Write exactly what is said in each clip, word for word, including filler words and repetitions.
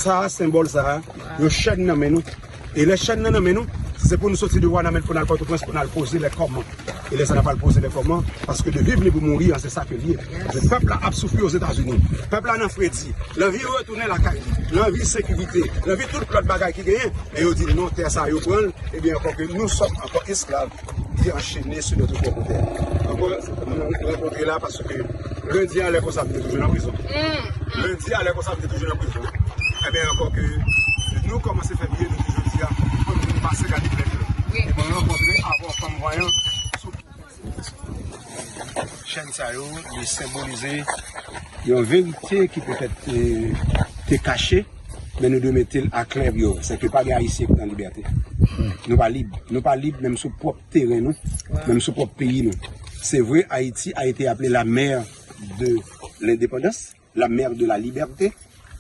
Sa a, senbòl sa a, yon chèn nan men nou. E lè chèn nan nan men nou, si se pou nou soti de Wanament pou n al Pòtoprens, pou n al poze lè kòman. E lè sa n ap al poze lè kòman, paske de viv li pou mouri an, se sa ke l ye. Men pèp la ap soufri Ozetazini. Pèp la nan fredi. L anvi retounen lakay li. L anvi sekirite. L anvi tout lòt bagay ki genyen. Men yo di non, tè sa a yo pran l. Ebyen, ankò ke nous sommes encore esclaves qui enchaînés sur notre propre terre. Ankò, nou rankontre la paske lendi a lè konsa m te toujou nan prizon. Lendi a lè konsa m te toujou nan prizon. Ebyen, ankò ke nou kòmanse fè byen depi jodi a, pou nou pase gade plèn yo. E mwen rankontre avè yon fanm vanyan sou Chèn sa yo, li senbolize yon verite ki petèt te, te kache, men nou dwe mete l aklè pou yo. Se ke pa gen Ayisyen ki nan libète. Nou pa lib. Nou pa lib menm sou pwòp teren nou, menm sou pwòp peyi nou. Se vre, Haïti a été appelée la mère de l'indépendance, la mère de la liberté,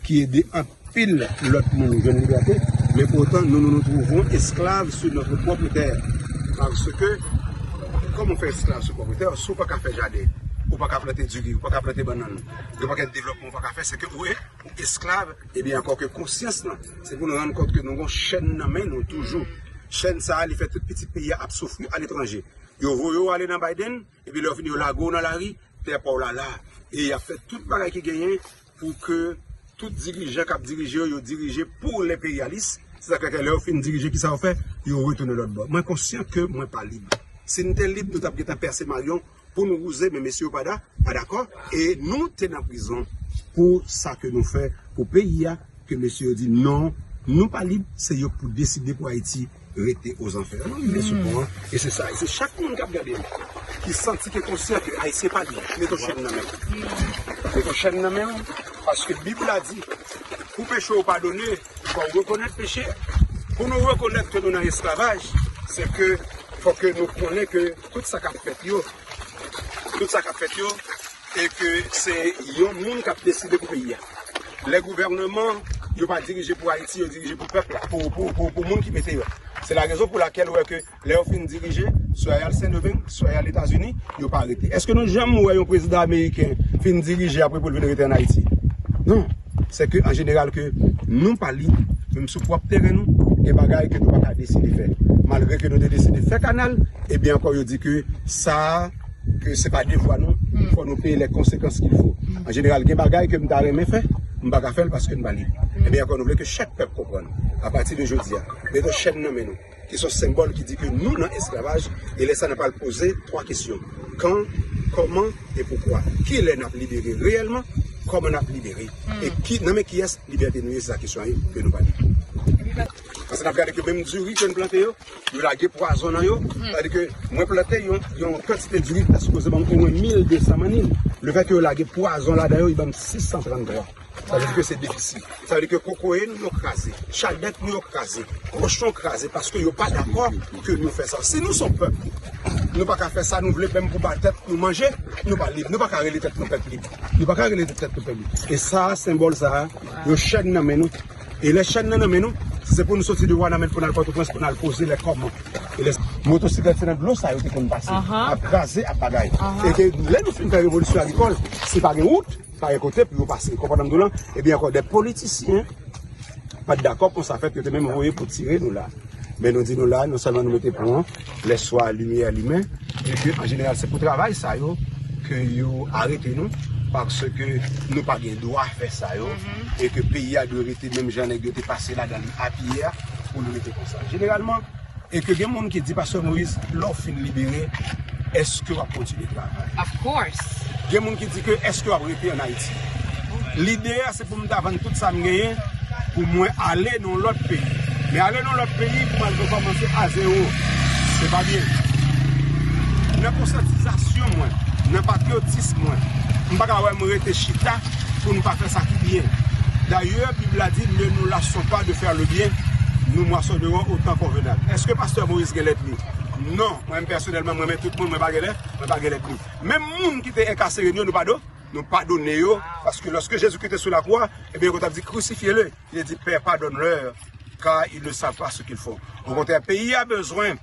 ki ede anpil lòt moun jwenn libète, men poutan nou, nous nous trouvons esclaves sur notre propre terre. Paske, kòman w fè esklav sou pwòp tè w? Si w pa ka fè jaden, ou pa ka plante diri, ou pa ka plante bannann, gen pakèt devlòpman ou pa ka fè, se ke ou e, ou esklav, ebyen, ankò ke konsyans lan, se pou nou rann kont ke nou gon chèn nan men nou toujou. Chèn sa a, li fè tout pitit peyi a ap soufri aletranje. Yo voye w ale nan Biden, epi lè yo fini, yo lage w nan lari, tè pa w la la. E y ap fè tout bagay ki genyen pou ke tout dirijan k ap dirije yo, yo dirije pou lenperyalis. Se sa k fè ke lè yo fin dirije, kisa yo fè? Yo retounen lòt bò. Mwen konsyan ke mwen pa lib. Si n te lib, nou t ap gentan pèse maryon pou nou wouze, men mesye yo pa da-, pa dakò. E nou te nan prizon pou sa ke nou fè pou peyi a, ke mesye yo di non, nou pa lib, se yo k pou deside pou Ayiti rete ozanfè. Nou rive sou pon an, e se sa. E se chak moun k ap gade m, ki santi ke konsyan ke Ayisyen pa lib, mete yon chèn nan men w. Mete yon chèn nan men w, paske Bib la di, pou peche w padone, fò w rekonèt peche. Pou nou rekonèt ke nou nan esklavaj, se ke fò ke nou konnen ke tout sa k ap fèt yo, tout sa k ap fèt yo, e ke se yon moun k ap deside pou peyi a. Lè gouvènman yo pa dirije pou Ayiti, yo dirije pou pèp la, pou, pou, pou, pou moun ki mete yo. Se la rezon pou lakèl ou wè ke lè yo fin dirije, swa y al Sendomeng, swa y al Etazini, yo pa rete. Èske nou janm wè yon prezidan ameriken fin dirije apre pou l vin rete ann Ayiti? Non. Se ke an jeneral ke nou pa lib, menm sou pwòp teren nou, gen bagay ke nou pa ka deside fè. Malgre ke nou te deside fè kanal, ebyen ankò yo di ke sa a, ke se pa devwa nou, fò nou peye les conséquences qu'il faut. An jeneral, gen bagay ke m ta renmen fè, m pa ka fè l paske m pa lib. Ebyen ankò, nou vle ke chak pèp konprann, apati de jodi a, mete yon chèn nan men nou, ki se yon senbòl ki di ke nou nan esklavaj, e lè sa n ap al poze twa kesyon. Kan, kòman e poukwa? Kilè n ap libere reyèlman? Kòman n ap libere? E ki, nan men kiyès libète nou ye? Se sa kesyon an ye, ke nou pa lib. Paske n ap gade ke menm diri ke n plante yo, yo lage pwazon nan yo. Sètadi ke mwen plante yon, yon kantite diri ki ta sipoze ban m omwen mil de san manniv. Lefètke yo lage pwazon ladan yo, li ban m sis san tranntwa. Sa vle di ke se defisi. Sa vle di ke kokoye nou yo kraze, chadèk nou yo kraze, kochon kraze, paske yo pa dakò ke nou fè sa. Si nou se yon pèp, nou pa ka fè sa nou vle, menm pou ba tèt nou manje, nou pa lib. Nou pa ka rele tèt nou pèp lib. Nou pa ka rele tèt nou pèp lib. E sa a, senbòl sa a, yon chèn nan men nou. E lè chèn nan nan men nou, si se pou nou soti de Wanament pou n al Pòtoprens, pou n al poze lè kòman. E lè motosiklèt se nan dlo sa yo te konn pase, ap kraze, ap bagay. E ke lè nou fin fè revolisyon agrikòl, si pa gen wout, pa gen kote pou yo pase. Konprann m di w lan? Ebyen ankò, de politisyen pa t dakò pou sa fèt, yo te menm voye pou tire nou la. Men nou di nou la, non sèlman nou mete pon an, lèswa limyè limen, e ke an jeneral se pou travay sa yo ke yo arete nou, paske nou pa gen dwa fè sa yo, e ke peyi a dwe rete menm jan nèg yo te pase ladan li apiyè a, pou nou rete konsa. Jeneralman, e ke gen moun ki di, Pastè Moïse, lè w fin libere, èske w ap kontinye travay? Of course. Gen moun ki di ke èske w ap rete ann Ayiti? Lide a, se pou m ta vann tout sa m genyen pou mwen ale nan yon lòt peyi. Men ale nan yon lòt peyi pou m al rekòmanse a zewo. Se pa byen. Nan konsyantizasyon mwen, nan patriyotis mwen, m pa ka wè m rete chita pou n pa fè sa ki byen. Dayè, Bib la di, ne nous lassons pas de faire le bien, nous moissonnerons au temps convenable. Èske Pastè Moïse gen lènmi? Non, mwen menm pèsonèlman, mwen menm tout moun, mwen pa gen lè, mwen pa gen lènmi. Menm moun ki te enkasere nou yo, nou padone, nou padone yo, paske lòske Jezikri te sou lakwa, ebyen, yo t ap di, crucifiez-le. Li te di, Père, pardonne-leur, car ils ne savent pas ce qu'ils font. Okontrè, peyi a bezwen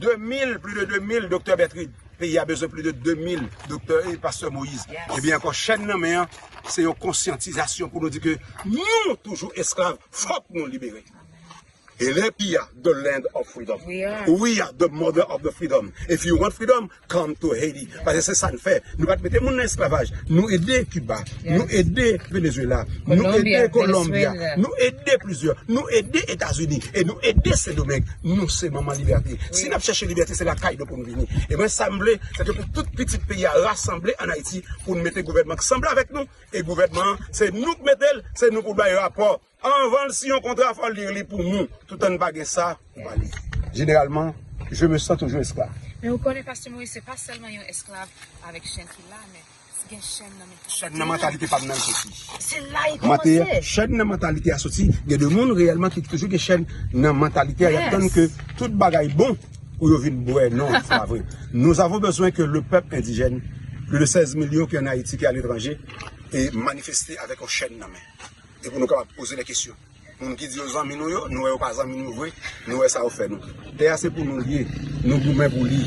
de mil, plis de de mil doktè Bertrand. Peyi a bezwen plis de de mil doktè e pastè Moyiz. Ebyen ankò, chèn nan men an, se yon konsyantizasyon pou nou di ke nou toujou esklav, fòk nou libere. E lè peyi a, the land of freedom. We are the mother of the freedom. If you want freedom, come to Haiti. Paske se sa n fè. Nou pa t mete moun nan esklavaj. Nou ede Kiba. Nou ede Venezuela. Nou ede Colombia. Nou ede plizyè. Nou ede Etazini. E nou ede Sendomeng. Nou se manman libète. Si n ap chèche libète, se lakay nou pou nou vini. E mwen, sa m vle, se ke pou tout pitit peyi a rasanble ann Ayiti, pou n mete gouvènman k sanble avèk nou. E gouvènman an, se nou k mete l, se nou pou bay rapò. Anvan l siyen yon kontra, fò l li li pou nou, toutan n pa gen sa pou pale. Jeneralman, je me sens toujours esclave. Men ou konnen, Pastè Moyiz, se pa sèlman yon esklav avèk chèn ki la, men gen chèn nan mentalite. Chèn nan mantalite pa m nan l soti. Se la l kòmanse. Chèn nan mantalite a soti. Gen de moun reyèlman ki toujou gen chèn nan mantalite a. Y ap tann ke tout bagay bon pou yo vin bwè. Non, se pa vre. Nous avons besoin que le peuple indigène, plus de seize millions ki ann Ayiti, ki aletranje, e manifeste avèk yon chèn nan men. E pou nou kapab poze lè kesyon. Moun ki di yo zanmi nou yo, nou wè yo pa zanmi nou vre, nou wè sa yo fè nou. Tè a se pou nou l ye, nou goumen pou li,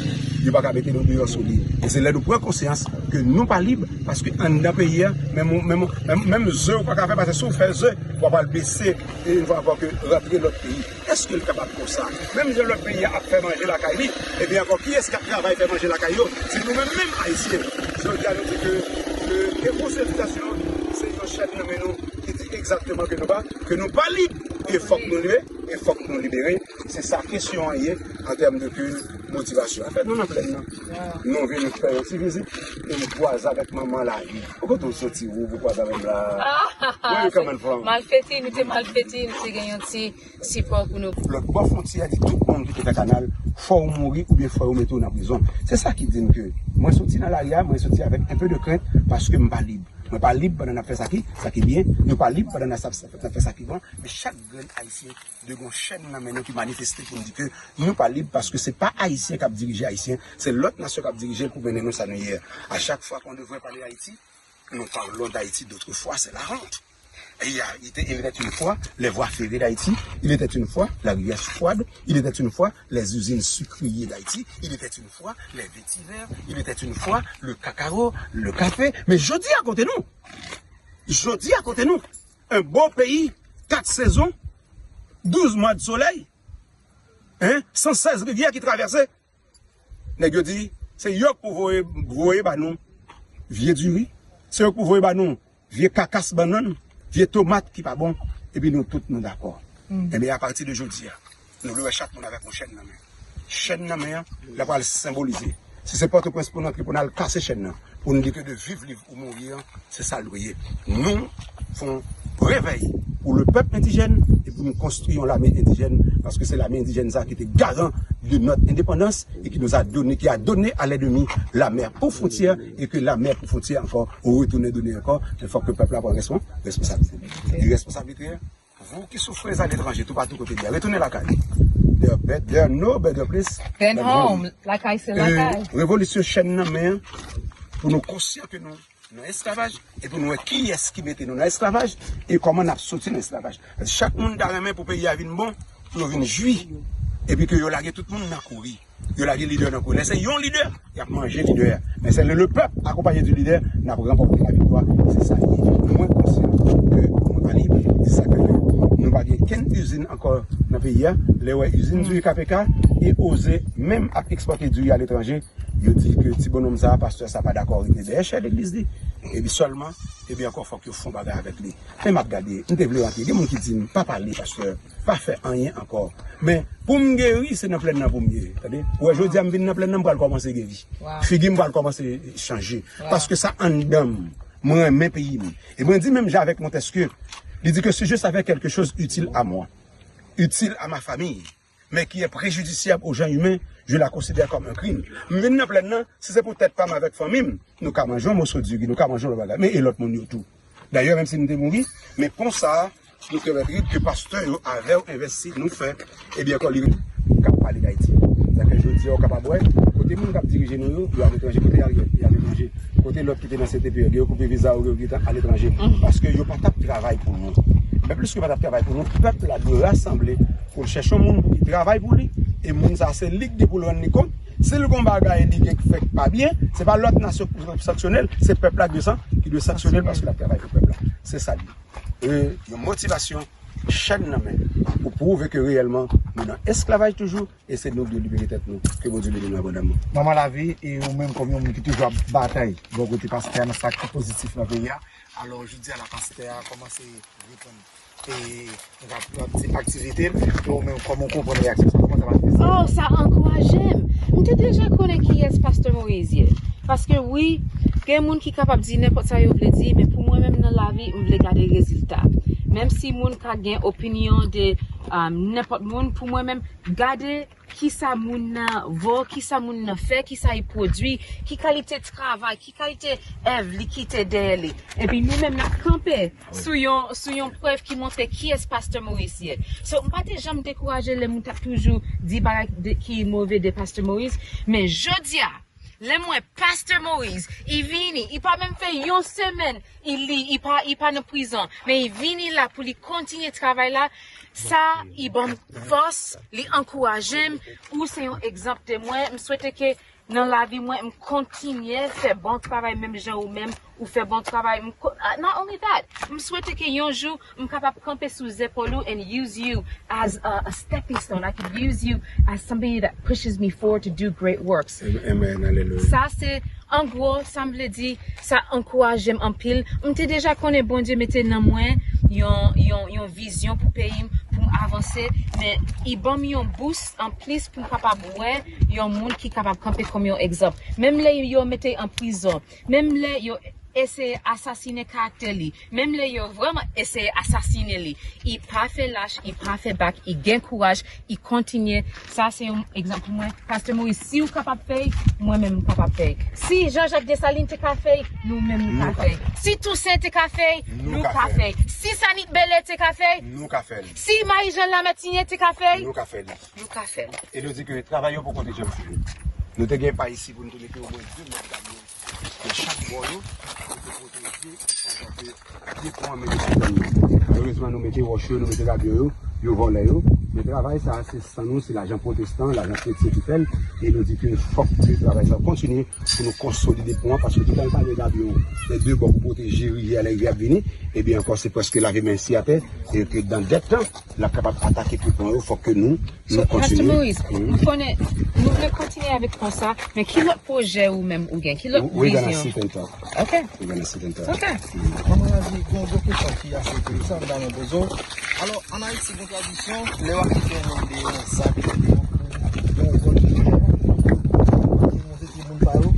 yo pa ka mete nou deyò sou li. E se lè nou pran konsyans ke nou pa lib, paske anndan peyi a, menm, menm, menm, menm ze ou pa ka fè, paske si w fè ze, w ap al bese, e yon fwa ankò ke rantre lòt peyi. Èske l kapab konsa? Menm jan lòt peyi a ap fè manje lakay li, ebyen ankò, kiyès k ap travay fè manje lakay yo? Se nou menm menm Ayisyen. Jodi a, nou di ke, ke, ke konsyantizasyon an, se yon chèn nan men nou ki di egzakteman ke nou pa, ke nou pa lib, e fòk nou leve, e fòk nou libere. Se sa kesyon an ye, an tèm de ke motivasyon. Anfèt, nou nan plèn nan. Nou vin fè yon ti vizit, e m kwaze avèk manman lavi. Ou kote w soti, ou, ou kwaze avè m la? Where you coming from? Malfeti, nou te Malfeti, nou te gen yon ti sipò pou nou. Lòt bò fwontyè a di tout moun ki te fè kanal, fò w mouri oubyen fò yo mete w nan prizon. Se sa ki di m ke mwen soti nan lari a, mwen soti avèk un peu de crainte, paske m pa lib. Mwen pa lib pandan n ap fè sa ki, sa ki byen, nou pa lib pandan n ap, n ap fè sa ki bon, men chak grenn Ayisyen dwe gen yon chèn nan men nou ki manifeste pou n di ke nou pa lib, paske se pa Ayisyen k ap dirije Ayisyen, se lòt nasyon k ap dirije l pou mennen nou sa nou ye a. À chaque fois qu'on devrait parler d'Haïti, nous parlons d'Haïti d'autrefois, c'est la honte. Il y a, il était, il était une fois les voies ferrées d'Haïti, il était une fois la rivière froide, il était une fois les usines sucrières d'Haïti, il était une fois les vétivers, il était une fois le cacao, le café. Men jodi a kote nou? Jodi a kote nou? Un beau pays, quatre saisons, douze mois de soleil, hein, cent seize rivières qui traversent. Nèg yo di, se yo k pou voye, voye ba nou vye diri, se yo k pou voye ba nou vye kakas bannann, vye tomat ki pa bon, epi nou tout nou dakò. Ebyen, apati de jodi a, nou vle wè chak moun avèk yon chèn nan men. Chèn nan men an, l ap pral senbolize. Si se Pòtoprens pou n antre, pou n al kase chèn nan, pou n di ke de viv lib ou mouri an, se sa l dwe ye. Nou fè yon revèy pou le pèp endijèn e pou nou konstwi yon lame endijèn, paske se lame endijèn sa ki te garan de notre indépendance et qui nous a donné, qui a donné à l'ennemi la mer pour frontière et que la mer pour frontière encore retourne donner encore. Men fòk ke pèp la pran respon-, responsabilite. E responsabilite, vous qui souffrez à l'étranger, toupatou kote l ye, retounen lakay. There are bet-, there are no better place than home. Lakay se lakay. E revolisyon chèn nan men an, pou nou konsyan ke nou nan esklavaj, e pou nou wè kiyès ki mete nou nan esklavaj, e kòman n ap soti nan esklavaj. Chak moun ta renmen pou peyi a vin bon, pou yo vin jwi, epi ke yo lage tout moun nan kouri. Yo lage lidè nan kouri. Lè se yon lidè, y ap manje lidè a. Men se le, le pèp akonpaye di lidè, n ap ranpòte laviktwa. Se sa ki mwen konsyan ke nou pa lib, se sa ke nou pa gen kenn izin ankò nan peyi a. Lè w wè izin diri K P K, e oze menm ap ekspòte diri aletranje, yo di ke ti bonòm sa, pastè sa pa dakò rete dèyè chè legliz li. Epi sèlman, epi ankò fòk yo fè yon bagay avèk li. Men m ap gade, m te vle rantre. Gen moun ki di m, pa pale, pastè, pa fè anyen ankò. Men pou m geri, se nan plèn nan pou m ye. Tande? Ou wè, jodi a m vin nan plèn nan, m pral kòmanse geri. Figi m pral kòmanse chanje. Paske sa anndan m. Mwen renmen peyi m. E mwen di menm jan avèk Montesquieu, li di que si je savais quelque chose utile à moi, utile à ma famille, mais qui est préjudiciable aux gens humains, je la considère comme un crime. M vin nan plèn nan, si se pou tèt pa m avèk fanmi m, nou ka manje yon moso diri, nou ka manje yon lòt bagay, men e lòt moun yo tou. Dayè, menm si m te mouri, men pon sa a, nou te mèt rit ke pastè yo avè w envesti nou fè, ebyen ankò li k ap pale d Ayiti. Sa ke jodi a, ou kapab wè, kote moun k ap dirije nou yo, yo aletranje, kote Ariel, li aletranje, kote lòt ki te nan C T P, yo koupe viza yo, yo gentan aletranje. Paske yo pa t ap travay pou nou. Men plis ke pa t ap travay pou nou, pèp la dwe rasanble pou l chèche yon moun pou ki travay pou li, e moun sa a se li k gen pou l rann li kont, Si l gen yon bagay li gen k fè k pa byen, se pa lòt nasyon ki dwe sanksyone l, se pèp la ki dwe san-, ki dwe sanksyone l paske l ap travay pou pèp la. Se sa l ye. E, yon motivasyon, chèn nan men l pou pwouve ke reyèlman nou nan esklavaj toujou e se nou ki dwe libere tèt nou. Ke Bondye beni nou abondamman. Manman Lavi, e ou menm kòm yon moun ki toujou ap batay bò kote pastè a nan sa ki pozitif nan peyi a, alò jodi a la pastè a kòmanse reprann e, e, aktivite l, e ou menm kòman w konprann reyaksyon sa? Kòman sa pase? Oh, sa ankouraje m. M te deja konnen kiyès Pastè Moïse ye. Paske wi, gen moun ki kapab di nenpòt sa yo vle di, men pou mwen menm nan lavi, m vle gade rezilta. Menm si moun ka gen opinyon de, um, nenpòt moun, pou mwen menm, gade kisa moun nan vo, kisa moun nan fè, kisa li pwodui, ki kalite travay, ki kalite èv li kite dèyè li. Epi nou menm n ap kanpe sou yon, sou yon prèv ki montre kiyès Pastè Moïse ye. So, m pa te janm dekouraje lè moun t ap toujou di bagay de, ki move de Pastè Moïse, men jodi a, lè m wè Pastè Moïse, li vini, li pa menm fè yon semèn, li, li pa, li pa nan prizon, men li vini la pou li kontinye travay la, sa, li ban m fòs, li ankouraje m, ou se yon egzanp de mwen, m swete ke nan lavi mwen, m kontinye fè bon travay menm jan ou menm, ou fè bon travay, m ko-, ah, not only that, m swete ke yon jou, m kapab kanpe sou zepòl ou and use you as a, a stepping stone. I could use you as somebody that pushes me forward to do great works. Amen, aleluya. Sa se, an gwo, sa m vle di, sa ankouraje m anpil. M te deja konnen Bondye mete nan mwen yon, yon, yon vizyon pou peyi m, pou m avanse, men li ban m yon bous anplis pou m kapab wè yon moun ki kapab kanpe kòm yon egzanp. Menm lè yo mete an prizon, menm lè yo eseye asasinen karaktè li, menm lè yo vrèman eseye asasinen li, li pa fè lach, li pa fè bak, li gen kouraj, li kontinye. Sa se yon egzanp pou mwen. Pastè Moïse, si w kapab fè l, mwen menm m kapab fè l. Si Jean Jacques Dessalines te ka fè l, nou menm nou ka fè l. Si Toussaint te ka fè l, nou ka fè l. Si Sanit Bèlè te ka fè l, nou ka fè l. Si Marie-Jeanne Lamartinière te ka fè l, nou ka fè l. Nou ka fè l. E nou di ke travay yo poko te janm fini. Nou te gen pa isi pou nou te mete omwen de mèt kamyon nan chak bò yo, pou te pwoteje, pou fè pye pon an mete sou zòn nan. Malerezman, nou mete wòch yo, nou mete kamyon yo, yo vòlè yo. Men travay sa a, se san nou, se lajan pwotestan, lajan kretyen ki fè l. E nou di ke fòk ke travay sa a kontinye pou nou konsolide pon an, paske toutan l pa gen kamyon de de bò pou pwoteje rivyè a lè rivyè ap vini, ebyen ankò, se prèske lave men si atè, e ke dan dèt lan, l ap kapab atake pye pon yo, fòk ke nou, nou kontinye. So, Pastè Moïse, m konnen nou vle kontinye avèk pon sa, men ki lòt pwojè ou menm ou gen? Ki lòt vizyon? We gonna sit and talk. Ok. We gonna sit and talk. Ok. Manman Lavi, gen yon gwo kesyon ki ase enteresan, m ta renmen poze w. Alò, ann Ayiti, gen tradisyon, lè w ap kite yon moun deyò nan zak, yon, yon, yon, yon, yon, moun sa yo.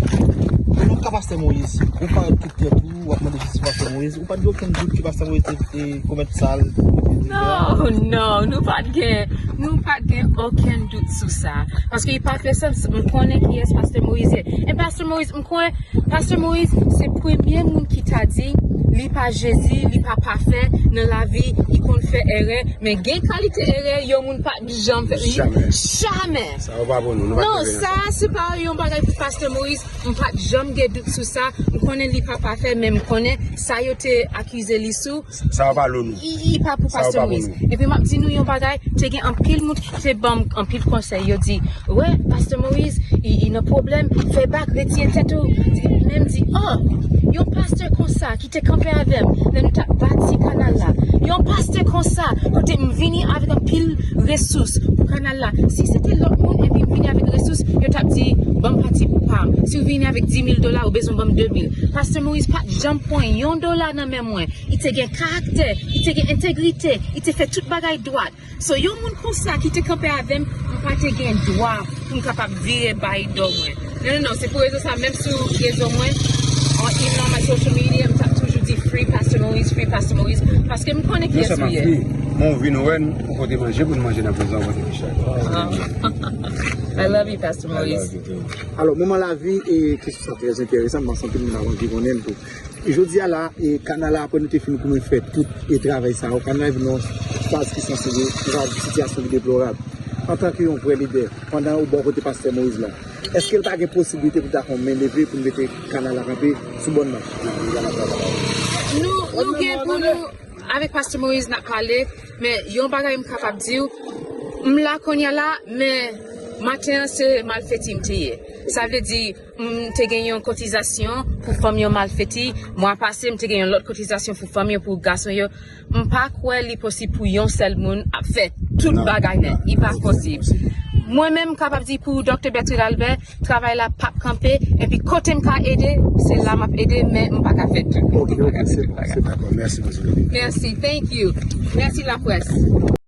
Pou nou ka Pastè Moïse, ou parèt tout tèt ou, w ap mande jistis Pastè Moïse. Ou pa t gen okenn dout ke Pastè Moïse te, te komèt sa l te fè a? Non, non, nou pa t gen, nou pa t gen okenn dout sou sa. Paske li pa fè sans, m konnen kiyès Pastè Moïse ye. E Pastè Moïse, m konnen Pastè Moïse se premye moun ki ta di li pa Jezi, li pa pafè nan lavi, li konn fè erè, men gen kalite erè yon moun pa t janm fè. Jamè. Jamè. Sa yo pa pou nou, nou pa t... Non, sa se pa yon bagay pou Pastè Moïse. M pa t janm gen dout sou sa. M konnen li pa pafè, men m konnen sa yo te akize li sou, sa yo pa pou nou. Li, li pa pou Pastè Moïse. Epi m ap di nou yon bagay, te gen anpil moun ki te ban m anpil konsèy. Yo di, wè, Pastè Moïse, li, li nan pwoblèm, fè bak, retire tèt ou. Men m di, oh, yon pastè konsa ki te kanpe avè m lè nou t ap bati kanal la. Yon pastè konsa, kote m vini avèk anpil resous pou kanal la. Si se te lòt moun epi m vini avèk resous, yo t ap di, ban m pati pou pa m. Si w vini avèk di mil dola, ou bezwen ban m de mil. Pastè Moïse pa t janm pran yon dola nan men mwen. Li te gen karaktè, li te gen entegrite, li te fè tout bagay dwat. So, yon moun konsa ki te kanpe avè m, m pa te gen dwa pou m kapab vire bay do mwen. Non, non, non, se pou rezon sa, menm sou rezo mwen, on, in all my social media, m t ap toujou di, "Free Pastor Maurice, free Pastor Maurice," paske m konnen kiyès ou ye. Non sèlman free, men w vin wè n, ou pote manje pou n manje nan prizon, ou pote kèchòt. I love you, Pastor Maurice. I love you too. Alò, Manman Lavi, e kesyon sa trè enteresan, m panse anpil moun ap anvi konnen l tou. Jodi a la, e kanal la, apre nou te fin goumen fè tout e travay sa yo, kanal la vin yon faz ki sanse de, de sitiyasyon ki deplorab. Antanke yon vrè lidè, pandan ou bò kote Pastè Moïse la, èske l pa gen posiblite pou ta fè yon men leve pou n mete kanal la kanpe sou bòn nan? Nou, nou gen pou nou, avèk Pastè Moïse n ap pale, men yon bagay m kapab di w, m la kounye a la, men Maten an se Malfeti m te ye. Sa vle di, m te gen yon kotizasyon pou fanm yo Malfeti. Mwa pase, m te gen yon lòt kotizasyon pou fanm yo, pou gason yo. M pa kwè li posib pou yon sèl moun ap fè tout bagay nèt. Li pa posib. Mwen menm, m kapab di pou Doktè Bertrand Albert, travay la p ap kanpe. Epi kote m ka ede, se la m ap ede, men m pa ka fè tout. M pa ka fè tout bagay. Mèsi, thank you. Mèsi laprès.